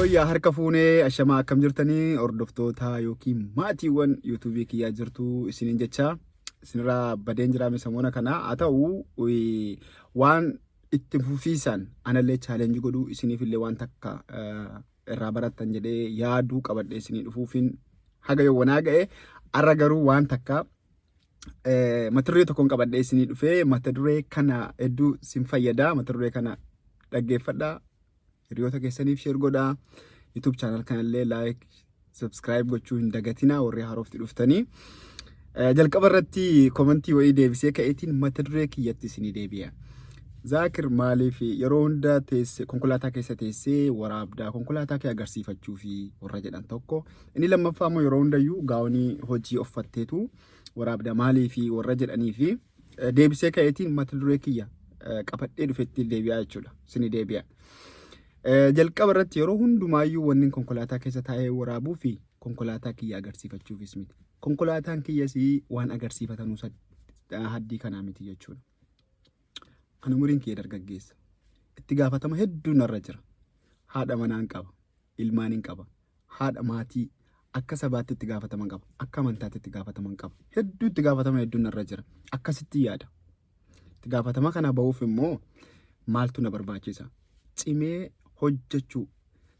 Yooyyaa harka fuunee ashamaa akkam jirtanii hordoftoota yookiin maatiiwwan yuutuubii kiyyaa jirtu isiniin jecha isinirraa badeen jiraame samoona kana haa ta'u waan itti fufiisaan anallee chaalenjii godhuu isiniifillee waan takka irraa barattan jedhee yaaduu qabadhee isinii dhufuufiin haga yowwanaa ga'e arra garuu waan takka mata duree tokkoon qabadhee isinii dhufee mata duree kana hedduu sin fayyada mata duree kana dhaggeeffadhaa hiriyoota keessaniif share godhaa YouTube channel kanallee like subscribe gochuu hin dagatinaa warri haarofti dhuftanii. Jalqaba irratti komentii wayii deebisee ka'eetiin mata duree kiyyatti isinii deebi'a. Zaakir maaliif yeroo hunda teesse konkolaataa keessa teessee waraabdaa konkolaataa kee agarsiifachuu fi warra jedhan tokko. Inni lammaffaa immoo yeroo hundayyuu gaawonii hojii uffatteetu waraabda maaliif warra jedhanii fi deebisee ka'eetiin mata duree kiyya qabadhee dhufetti deebi'aa jechuudha. Isinii deebi'a. Jalqaba irratti yeroo hundumaayyuu wanni konkolaataa keessa taa'ee waraabuu fi konkolaataa kiyya agarsiifachuufis miti. Konkolaataan kiyyas waan agarsiifatanuu haddii kanaa miti jechuudha. Ani umuriin kiyya dargaggeessa. Itti gaafatama hedduu narra jira. Haadha manaan qaba. Ilmaaniin qaba. Haadha maatii akka sabaatti itti gaafataman qaba. Akka amantaatti itti gaafataman qaba. Hedduu itti gaafatama hedduun narra jira. Akkasitti yaada. Itti gaafatama kana ba'uuf immoo maaltu na barbaachisa? Cimee hojjechuu.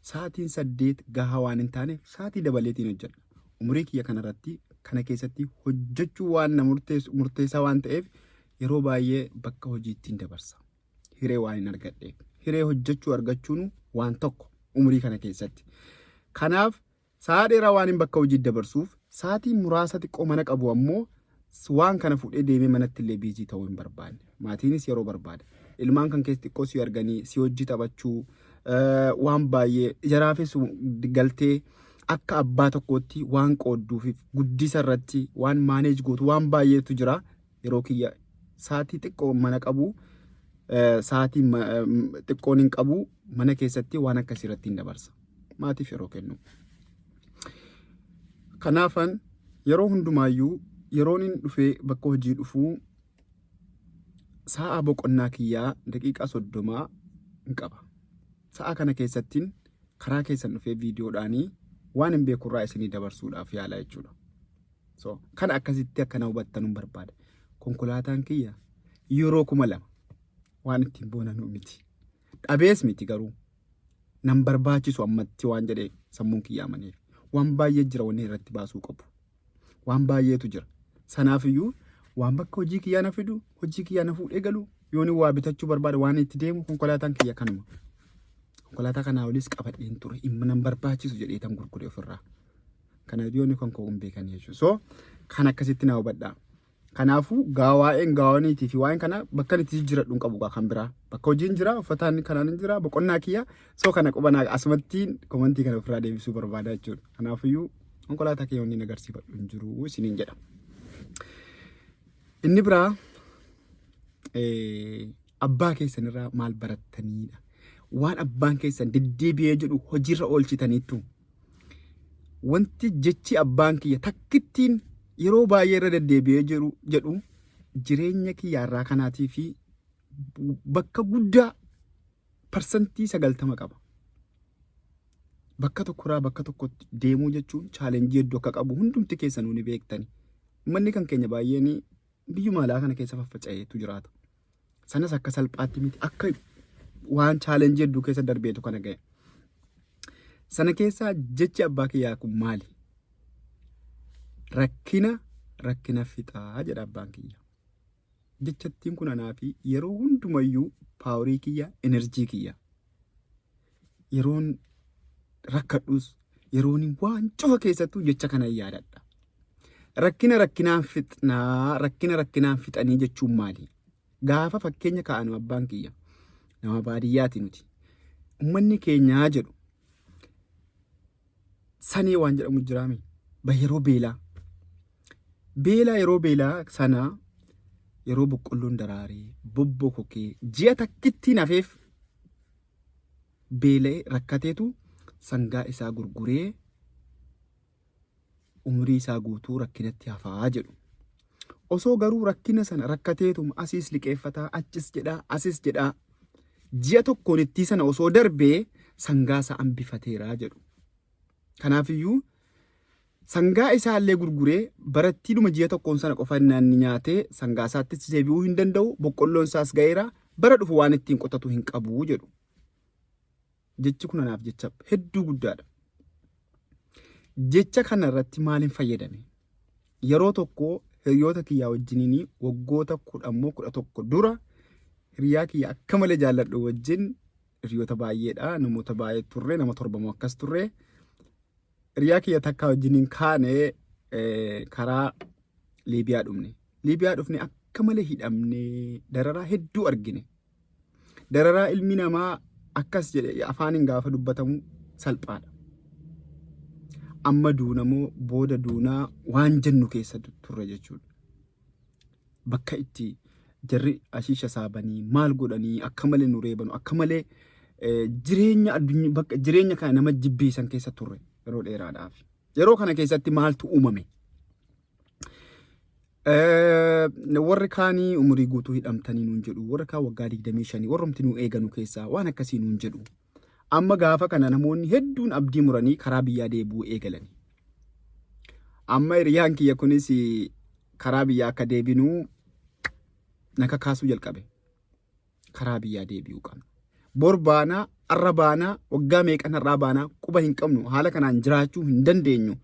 Sa'aatiin 8 gahaa waan hin taaneef sa'aatii dabaleetiin hojjedha. Umurii kiyya kanarratti kana keessatti hojjechuu waan na murteessaa waan ta'eef yeroo baay'ee bakka hojiittiin dabarsa. Hiree waan hin argadheef. Hiree hojjechuu argachuun waan tokko umurii kana keessatti. Kanaaf Sa'a dheeraa waanin bakka hojii dabarsuuf sa'aatii muraasa xiqqoo mana qabu ammoo waan kana fuudhee deemee manatti illee biizii ta'uu hin barbaanne. Maatiinis yeroo barbaada. Ilmaan kan keessa xiqqoo si arganii si hojii taphachuu waan baay'ee jaraafis galtee akka abbaa tokkootti waan qoodduufiif guddisa irratti waan maaneej gootu waan baay'eetu jira. Yeroo kiyya sa'aatii xiqqoo mana qabu sa'aatii xiqqoon hin qabu mana keessatti waan akkasii irratti hin dabarsa. Maatiif yeroo kennu. Kanaafan yeroo hundumaayyuu yeroon inni dhufee bakka hojii dhufuu sa'a boqonnaa kiyyaa daqiiqaa 30 hin qaba. Sa'a kana keessattiin karaa keessan dhufee viidiyoodhaanii waan hin beekurraa isinii dabarsuudhaaf yaala jechuudha. So, kana akkasitti akka na hubattanuun barbaada. Konkolaataan kiyya yeroo 2000 waan ittiin boonanuu miti. Dhabees miti garuu nan barbaachisu ammatti waan jedhee sammuun kiyya amaneef. Waan baay'ee jira wanni irratti baasuu qabu. Waan baay'eetu jira. Sanaafiyyuu waan bakka hojii kiyyaa na fidu, hojii kiyyaa na fuudhee galu, yoon waa bitachuu barbaade waan itti deemu konkolaataan kiyya kanuma. Konkolaataa kanaa olis qabadheen ture dhimma nan barbaachisu jedhee tan gurgure ofirraa. Kana hiriyoonni kan koo hin beekan jechuudha. So kan akkasitti na hubadhaa. Kanaafuu gaa waa'een gaawoniitii fi waa'een kana bakka itti jijjiiradhu hin qabu gaa kan biraa. Bakka hojiin jira, uffataan kanaan hin jira, boqonnaa kiyya. So kana qubanaa asumatti komantii kana ofirraa deebisuu barbaada jechuudha. Kanaafiyyuu konkolaataa kiyya wanni agarsiifadhu hin jiru isiniin jedha. Inni biraa abbaa keessan irraa maal barattaniidha? Waan abbaan keessan deddeebi'ee jedhu hojiirra oolchitaniittu. Wanti jechi abbaan kiyya takkittiin yeroo baay'ee irra deddeebi'ee jiru jedhu jireenya kiyya irraa kanaatii fi bakka guddaa 90% qaba. Bakka tokkorraa bakka tokkotti deemuu jechuun chaalenjii hedduu akka qabu hundumti keessanuu ni beektani. Uummanni kan keenya baay'een biyyuma alaa kana keessa faffaca'eetu jiraata. Sanas akka salphaatti miti akka waan chaalenjii hedduu keessa darbeetu kana ga'e. Sana keessaa jechi abbaa kiyyaa kun maali? Rakkina rakkina fixaa jedha abbaan kiyya. Jechattiin kun anaa fi yeroo hundumayyuu paaworii kiyya, enerjii kiyya. Yeroon rakkadhus yeroon waan cufa keessattuu jecha kana yaadadha. Rakkina rakkinaan fixnaa, rakkina rakkinaan fixanii jechuun maali? Gaafa fakkeenya kaa'anu abbaan kiyya nama baadiyyaati nuti. Uummanni keenyaa jedhu sanee waan jedhamu jiraami. Ba yeroo beelaa. Beelaa yeroo beelaa sana yeroo boqqolloon daraaree bobbokokee ji'a takkittiin hafeef beela'ee rakkateetu sangaa isaa gurguree umrii isaa guutuu rakkinatti hafaa jedhu. Osoo garuu rakkina sana rakkateetuma asiis liqeeffataa achis jedhaa asis jedhaa ji'a tokkoon ittii sana osoo darbee Sangaa isaa hambifateera jedhu. Kanaafiyyuu sangaa isaa illee gurguree barattiidhuma ji'a tokkoon sana qofa inni nyaatee sangaa isaattis deebi'uu hin danda'u, boqqolloon isaas ga'eera, bara dhufu waan ittiin qotatu hin qabu jedhu. Jechi kun anaaf jecha hedduu guddaadha. Jecha kana irratti maaliin fayyadame? Yeroo tokko hiriyoota kiyyaa wajjiniin waggoota 10 moo 11 dura hiriyaa kiyya akka malee jaalladhu wajjin, hiriyoota baay'eedha, namoota baay'ee turre, nama 7 moo akkas turre, hiriyaa kiyya takka wajjiniin kaane karaa Liibiyaa dhufne. Liibiyaa dhufne, akka malee hidhamne, dararaa hedduu argine. Dararaa ilmi namaa akkas jedhe afaaniin gaafa dubbatamu salphaadha. Amma duunamoo booda duunaa waan jennu keessa turre jechuudha. Bakka itti jarri ashiisha saabanii maal godhanii akka malee nu reebanu, akka malee jireenya addunyaa bakka jireenya kana nama jibbiisan keessa turre yeroo dheeraadhaaf. Yeroo kana keessatti maaltu uumame? Warri kaanii umurii guutuu hidhamtanii nuun jedhu, warri kaan waggaa 25, warrumti nu eeganu keessaa waan akkasii nuun jedhu. Amma gaafa kana namoonni hedduun abdii muranii karaa biyyaa deebi'uu eegalani. Amma hiriyaan kiyya kunis karaa biyyaa akka deebinuu na kakaasuu jalqabe. Karaa biyyaa deebi'uu qabna. Bor baanaa, arra baanaa, waggaa meeqan har'aa baanaa quba hin qabnu. Haala kanaan jiraachuu hin dandeenyu.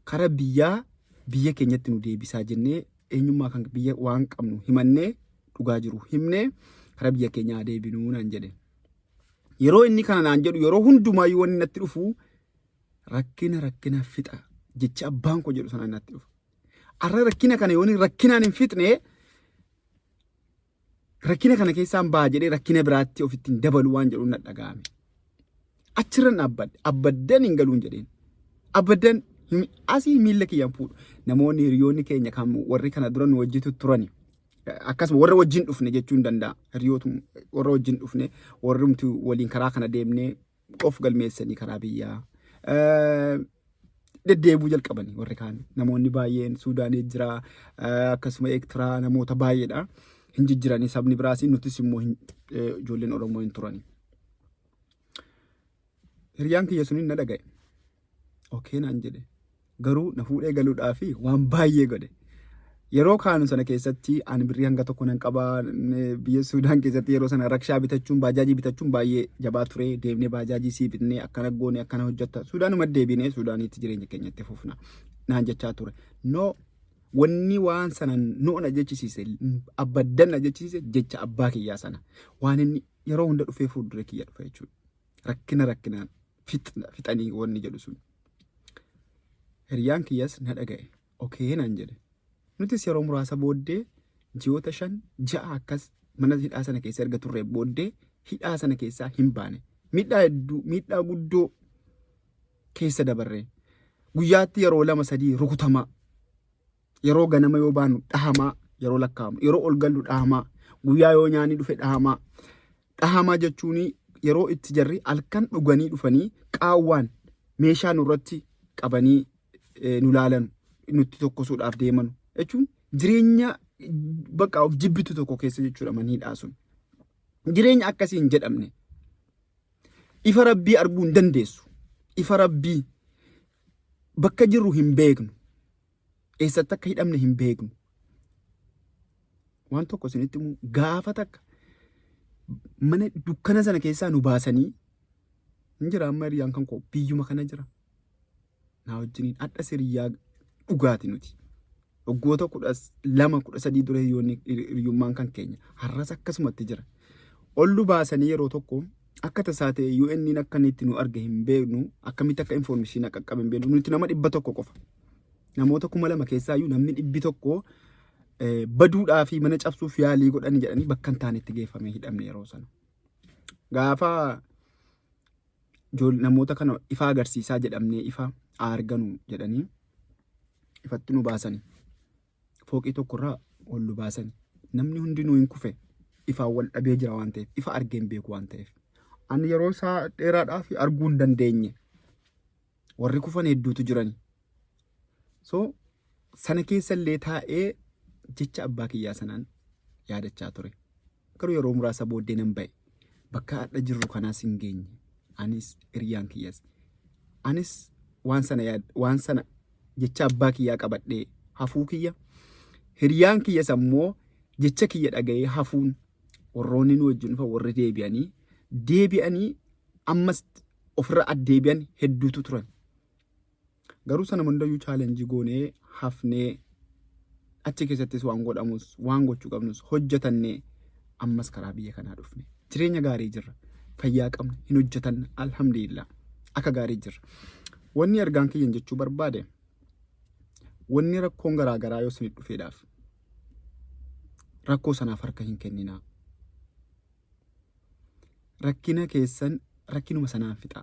Karaa biyyaa biyya keenyatti nu deebisaa jennee, eenyummaa kan biyya waan qabnu himannee, dhugaa jiru himnee, karaa biyya keenyaa deebinuu naan jedhe. Yeroo inni kana naan jedhu, yeroo hundumaayyuu wanni natti dhufu rakkina rakkina fixa jecha abbaan koo jedhu sana natti dhufa. Arra rakkina kana yoon rakkinaan hin fixne, rakkina kana keessaan ba'a jedhee rakkina biraatti ofitti hin dabalu waan jedhu na dhaga'ame. Achirran dhaabbadhe, abbaddan hin galuun jedheen. Abbaddan asii miilla kiyyaan fuudhu. Namoonni hiriyoonni keenya kan warri kana dura nu wajjitu turani. Akkasuma warra wajjin dhufne jechuun danda'a. Hiriyootu warra wajjin dhufne, warrumti waliin karaa kana deemnee of galmeessanii karaa biyyaa deddeebi'uu jalqabanii, warri kaan namoonni baay'een Suudaanii jira, akkasuma Eertiraa, namoota baay'eedha. Hin jijjiiranii sabni biraas, nutis immoo ijoolleen Oromoo hin turani. Hiriyaan kiyya suniin na dhaga'e. Okay naan jedhe. Garuu na fuudhee galuudhaaf waan baay'ee godhe. Yeroo kaanu sana keessatti ani birrii hanga tokko nan qabaa. Biyya Suudaan keessatti yeroo sana rakshaa bitachuun, baajaajii bitachuun baay'ee jabaa ture. Deemnee baajaajii sii bitnee, akkana goone, akkana hojjetta. Suudaanuma deebinee Suudaaniitti jireenya keenya itti fufna naan jechaa ture. No, wanni waan sana no na jechisiise, abbaddan na jechisiise, jecha abbaa kiyyaa sana, waan inni yeroo hunda dhufee fuuldura kiyya dhufa jechuudha. Rakkina rakkinaan fixanii wanni jedhu sun. Hiriyaan kiyyas na dhaga'e. Okay naan jedhe. Nutis yeroo muraasa booddee, ji'oota 5, 6 akkas mana hidhaa sana keessa erga turre booddee, hidhaa sana keessaa hin baane. Miidhaa hedduu, miidhaa guddoo keessa dabarre. Guyyaatti yeroo lama sadii rukutamaa. Yeroo ganama yoo baanu dhahamaa, yeroo lakkaa'amu. Yeroo ol gallu dhahamaa. Guyyaa yoo nyaanni dhufe dhahamaa. Dhahamaa jechuun yeroo itti jarri halkan dhuganii dhufanii qaawwaan meeshaa nurratti qabanii nu laalanu, nutti tokkosuudhaaf deemanu jechuun, jireenya bakka of jibbitu tokko keessa jechuudha manni hidhaa sun. Jireenya akkasii hin jedhamne. Ifa rabbii arguu hin dandeessu. Ifa rabbii bakka jirru hin beeknu. Eessatti akka hidhamne hin beeknu. Waan tokko isinitti himu, gaafa takka mana dukkana sana keessaa nu baasanii hin jira, amma hiriyaan kan koo biyyuma kana jira. Naa wajjiniin hadha hiriyaa dhugaati nuti. Waggoota 12, 13 dura hiriyoonni hiriyummaan kan keenya har'as akkasumatti jira. Ol nu baasanii yeroo tokko akka tasaa ta'e, UN akka inni itti nu arge hin beeknu, akkamitti akka information akka qabe hin beeknu, nuti nama 100 qofa. Namoota 2000 keessaa iyyuu namni 100 baduudhaa fi mana cabsuuf yaalii godhan jedhanii bakka hin taanetti geeffamee hidhamne yeroo sana. Gaafa namoota kana ifa agarsiisaa jedhamnee, ifa arganu jedhanii ifatti nu baasani. Fooqii tokkorraa ol nu baasani. Namni hundinuu hin kufe, ifaan wal dhabee jira waan ta'eef, ifa argee hin beeku waan ta'eef. Ani yeroo isaa dheeraadhaaf arguu hin dandeenye. Warri kufan hedduutu jirani. So sana keessa illee taa'ee jecha abbaa kiyyaa sanaan yaadachaa ture. Garuu yeroo muraasa booddee nan ba'e. Bakka hadha jirru kanaas hin geenye. Anis hiriyaan kiyyas. Anis waan sana yaad waan sana jecha abbaa kiyyaa qabadhee hafuu kiyya. Hiriyaan kiyyas ammoo jecha kiyya dhaga'ee hafuun warroonni nu wajjin dhufan warri deebi'anii deebi'anii ammas ofirra addeebi'an hedduutu turan. Garuu sana hundayyuu challenge goonee hafnee achi keessattis waan godhamus waan gochuu qabnus hojjetannee ammas karaa biyya kanaa dhufne. Jireenya gaarii jirra. Fayyaa qabna. Hin hojjetanna. Alhamdulillah. Akka gaarii jirra. Wanni ergaan kiyyan jechuu barbaade, wanni rakkoon garaa garaa yoo isinit dhufeedhaaf rakkoo sanaaf harka hin kenninaa. Rakkina keessan rakkinuma sanaan fixaa.